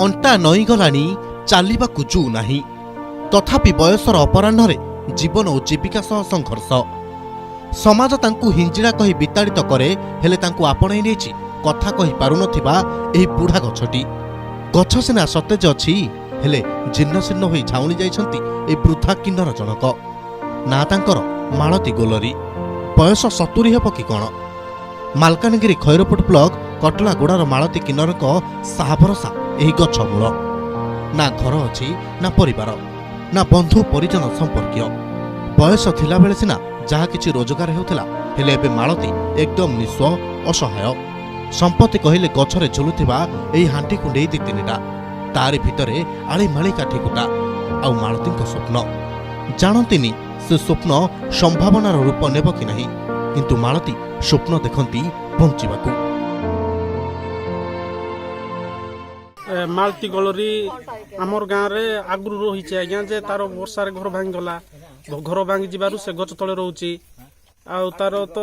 ଅଣ୍ଟା ନଇଁଗଲାଣି, ଚାଲିବାକୁ ଜୁ ନାହିଁ। ତଥାପି ବୟସର ଅପରାହ୍ନରେ ଜୀବନ ଓ ଜୀବିକା ସହ ସଂଘର୍ଷ। ସମାଜ ତାଙ୍କୁ ହିଞ୍ଜିଡ଼ା କହି ବିତାଡ଼ିତ କରେ, ହେଲେ ତାଙ୍କୁ ଆପଣେଇ ନେଇଛି କଥା କହି ପାରୁନଥିବା ଏହି ବୁଢ଼ା ଗଛଟି। ଗଛ ସିନା ସତେଜ ଅଛି, ହେଲେ ଜୀର୍ଣ୍ଣଶୀର୍ଣ୍ଣ ହୋଇ ଝାଉଁଳି ଯାଇଛନ୍ତି ଏହି ବୃଦ୍ଧା କିନ୍ନର ଜଣକ। ନା ତାଙ୍କର ମାଳତୀ ଗୋଲରୀ। ବୟସ 70 ହେବ କି କ'ଣ। ମାଲକାନଗିରି ଖୈରପୁଟ ବ୍ଲକ କଟଲାଗୁଡ଼ାର ମାଳତୀ କିନ୍ନରଙ୍କ ସାହା ଭରସା ଏହି ଗଛ ମୂଳ। ନା ଘର ଅଛି, ନା ପରିବାର, ନା ବନ୍ଧୁ ପରିଜନ ସମ୍ପର୍କୀୟ। ବୟସ ଥିଲାବେଳେ ସିନା ଯାହା କିଛି ରୋଜଗାର ହେଉଥିଲା, ହେଲେ ଏବେ ମାଳତୀ ଏକଦମ ନିଃସ୍ୱ, ଅସହାୟ। ସମ୍ପତ୍ତି କହିଲେ ଗଛରେ ଝୁଲୁଥିବା ଏହି ହାଣ୍ଡି କୁଣ୍ଡେଇ ଦି ତିନିଟା, ତାରି ଭିତରେ ଆଳିମାଳି କାଠି କୁଟା ଆଉ ମାଳତୀଙ୍କ ସ୍ୱପ୍ନ। ଜାଣନ୍ତିନି ସେ ସ୍ୱପ୍ନ ସମ୍ଭାବନାର ରୂପ ନେବ କି ନାହିଁ, କିନ୍ତୁ ମାଳତୀ ସ୍ୱପ୍ନ ଦେଖନ୍ତି ବଞ୍ଚିବାକୁ। ମାଳତୀ ଗଲରୀ ଆମର ଗାଁରେ ଆଗରୁ ରହିଛି ଆଜ୍ଞା, ଯେ ତାର ବର୍ଷାରେ ଘର ଭାଙ୍ଗିଗଲା। ଘର ଭାଙ୍ଗି ଯିବାରୁ ସେ ଗଛ ତଳେ ରହୁଛି। ଆଉ ତାର ତ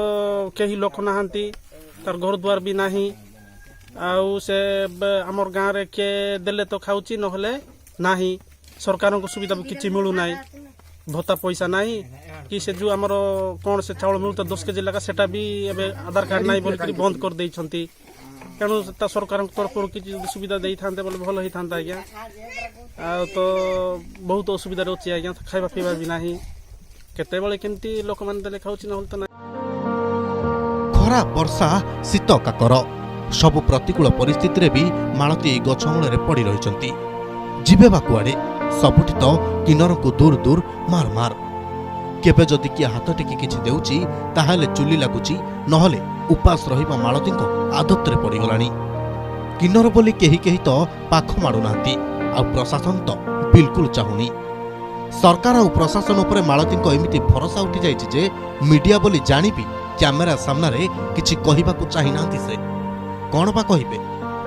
କେହି ଲୋକ ନାହାନ୍ତି, ତାର ଘର ଦ୍ୱାର ବି ନାହିଁ। ଆଉ ସେ ଆମର ଗାଁରେ କିଏ ଦେଲେ ତ ଖାଉଛି, ନହେଲେ ନାହିଁ। ସରକାରଙ୍କ ସୁବିଧା ବି କିଛି ମିଳୁନାହିଁ, ଭତ୍ତା ପଇସା ନାହିଁ କି ସେ ଯେଉଁ ଆମର କ'ଣ ସେ ଚାଉଳ ମିଳୁଥିଲା 10 କେଜି ଲେଖା, ସେଟା ବି ଏବେ ଆଧାର କାର୍ଡ ନାହିଁ ବୋଲିକରି ବନ୍ଦ କରିଦେଇଛନ୍ତି। ତେଣୁ ତା ସରକାରଙ୍କ ତରଫରୁ କିଛି ଯଦି ସୁବିଧା ଦେଇଥାନ୍ତେ ବୋଲେ ଭଲ ହେଇଥାନ୍ତା ଆଜ୍ଞା। ଆଉ ତ ବହୁତ ଅସୁବିଧାରେ ଅଛି ଆଜ୍ଞା, ଖାଇବା ପିଇବା ବି ନାହିଁ। କେତେବେଳେ କେମିତି ଲୋକମାନେ ଦେଲେ ଖାଉଛି, ନହେଲେ ତ ନାହିଁ। ଖରା, ବର୍ଷା, ଶୀତ, କାକର, ସବୁ ପ୍ରତିକୂଳ ପରିସ୍ଥିତିରେ ବି ମାଳତୀ ଏଇ ଗଛ ମୂଳରେ ପଡ଼ି ରହିଛନ୍ତି। ଯିବେ ବା କୁଆଡ଼େ? ସବୁଠି ତ କିନ୍ନରଙ୍କୁ ଦୂର ଦୂର ମାର ମାର। କେବେ ଯଦି କିଏ ହାତ ଟେକି କିଛି ଦେଉଛି, ତାହେଲେ ଚୁଲି ଲାଗୁଛି, ନହେଲେ ଉପାସ ରହିବା ମାଳତୀଙ୍କ ଆଦତରେ ପଡ଼ିଗଲାଣି। କିନ୍ନର ବୋଲି କେହି କେହି ତ ପାଖ ମାଡ଼ୁନାହାନ୍ତି, ଆଉ ପ୍ରଶାସନ ତ ବିଲକୁଲ ଚାହୁଁନି। ସରକାର ଆଉ ପ୍ରଶାସନ ଉପରେ ମାଳତୀଙ୍କ ଏମିତି ଭରସା ଉଠିଯାଇଛି ଯେ ମିଡିଆ ବୋଲି ଜାଣିବି କ୍ୟାମେରା ସାମ୍ନାରେ କିଛି କହିବାକୁ ଚାହିଁନାହାନ୍ତି ସେ। କ'ଣ ବା କହିବେ,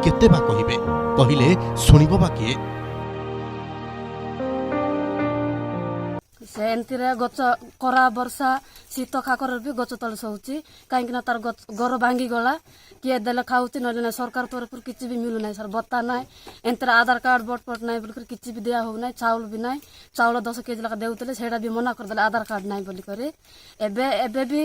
କେତେ ବା କହିବେ, କହିଲେ ଶୁଣିବ ବା କିଏ? ସେ ଏମିତିରେ ଗଛ ଖରା, ବର୍ଷା, ଶୀତ, କାକରରେ ବି ଗଛ ତଳେ ଶୋଉଛି, କାହିଁକି ନା ତାର ଘର ଭାଙ୍ଗିଗଲା। କିଏ ଦେଲେ ଖାଉଛି, ନହେଲେ ନାହିଁ। ସରକାର ତରଫରୁ କିଛି ବି ମିଳୁନାହିଁ ସାର୍, ଭତ୍ତା ନାହିଁ। ଏମିତିରେ ଆଧାର କାର୍ଡ ବଟ ପଟ ନାହିଁ ବୋଲିକରି କିଛି ବି ଦିଆ ହଉନାହିଁ। ଚାଉଳ ବି ନାହିଁ। ଚାଉଳ 10 କେଜି ଲେଖା ଦେଉଥିଲେ, ସେଇଟା ବି ମନା କରିଦେଲେ ଆଧାର କାର୍ଡ ନାହିଁ ବୋଲିକରି। ଏବେ ବି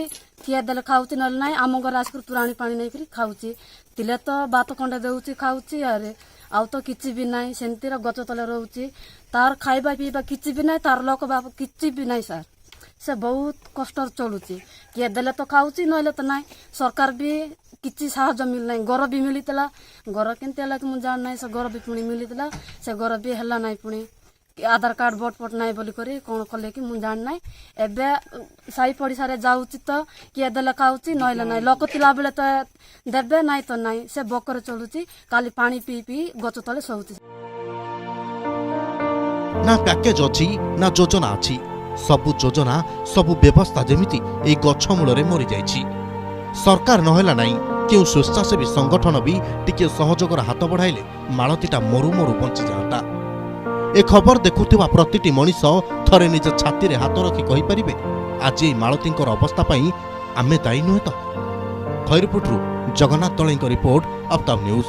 କିଏ ଦେଲେ ଖାଉଛି, ନହେଲେ ନାହିଁ। ଆମ ଘରେ ଆସିକରି ତୁରାଣି ପାଣି ନେଇକରି ଖାଉଛି। ଥିଲେ ତ ଭାତ ଖଣ୍ଡେ ଦେଉଛି, ଖାଉଛି। ଆରେ ଆଉ ତ କିଛି ବି ନାହିଁ, ସେମିତିରେ ଗଛ ତଳେ ରହୁଛି। ତାର ଖାଇବା ପିଇବା କିଛି ବି ନାହିଁ, ତାର ଲୋକ ବାପ କିଛି ବି ନାହିଁ ସାର୍। ସେ ବହୁତ କଷ୍ଟରେ ଚଳୁଛି। କିଏ ଦେଲେ ତ ଖାଉଛି, ନହେଲେ ତ ନାହିଁ। ସରକାର ବି କିଛି ସାହାଯ୍ୟ ମିଳୁନାହିଁ। ଘର ବି ମିଳିଥିଲା, ଘର କେମିତି ହେଲା କି ମୁଁ ଜାଣିନାହିଁ। ସେ ଘର ବି ପୁଣି ମିଳିଥିଲା, ସେ ଘର ବି ହେଲା ନାହିଁ। ପୁଣି ଆଧାର କାର୍ଡ ବଟ ପଟ ନାହିଁ ବୋଲିକରି କ'ଣ କଲେ କି ମୁଁ ଜାଣିନାହିଁ। ଏବେ ସାହି ପଡ଼ିଶାରେ ଯାଉଛି ତ କିଏ ଦେଲେ ଖାଉଛି, ନହେଲେ ନାହିଁ। ଲୋକ ଥିଲାବେଳେ ତ ଦେବେ, ନାହିଁ ତ ନାହିଁ। ସେ ଭୋକରେ ଚଳୁଛି, କାଲି ପାଣି ପିଇ ପିଇ ଗଛ ତଳେ ଶୋଉଛି। ନା ପ୍ୟାକେଜ ଅଛି, ନା ଯୋଜନା ଅଛି। ସବୁ ଯୋଜନା, ସବୁ ବ୍ୟବସ୍ଥା ଯେମିତି ଏଇ ଗଛ ମୂଳରେ ମରିଯାଇଛି। ସରକାର ନହେଲା ନାହିଁ, କେଉଁ ସ୍ୱେଚ୍ଛାସେବୀ ସଂଗଠନ ବି ଟିକିଏ ସହଯୋଗର ହାତ ବଢ଼ାଇଲେ ମାଳତୀଟା ମରୁ ମରୁ ବଞ୍ଚିଯାଆନ୍ତା। ଏ ଖବର ଦେଖୁଥିବା ପ୍ରତିଟି ମଣିଷ ଥରେ ନିଜ ଛାତିରେ ହାତ ରଖି କହିପାରିବେ, ଆଜି ଏଇ ମାଳତୀଙ୍କର ଅବସ୍ଥା ପାଇଁ ଆମେ ଦାୟୀ ନୁହେଁ ତ? ଖୈରପୁଟରୁ ଜଗନ୍ନାଥ ଦଳେଇଙ୍କ ରିପୋର୍ଟ, ଆଫତାବ ନ୍ୟୁଜ୍।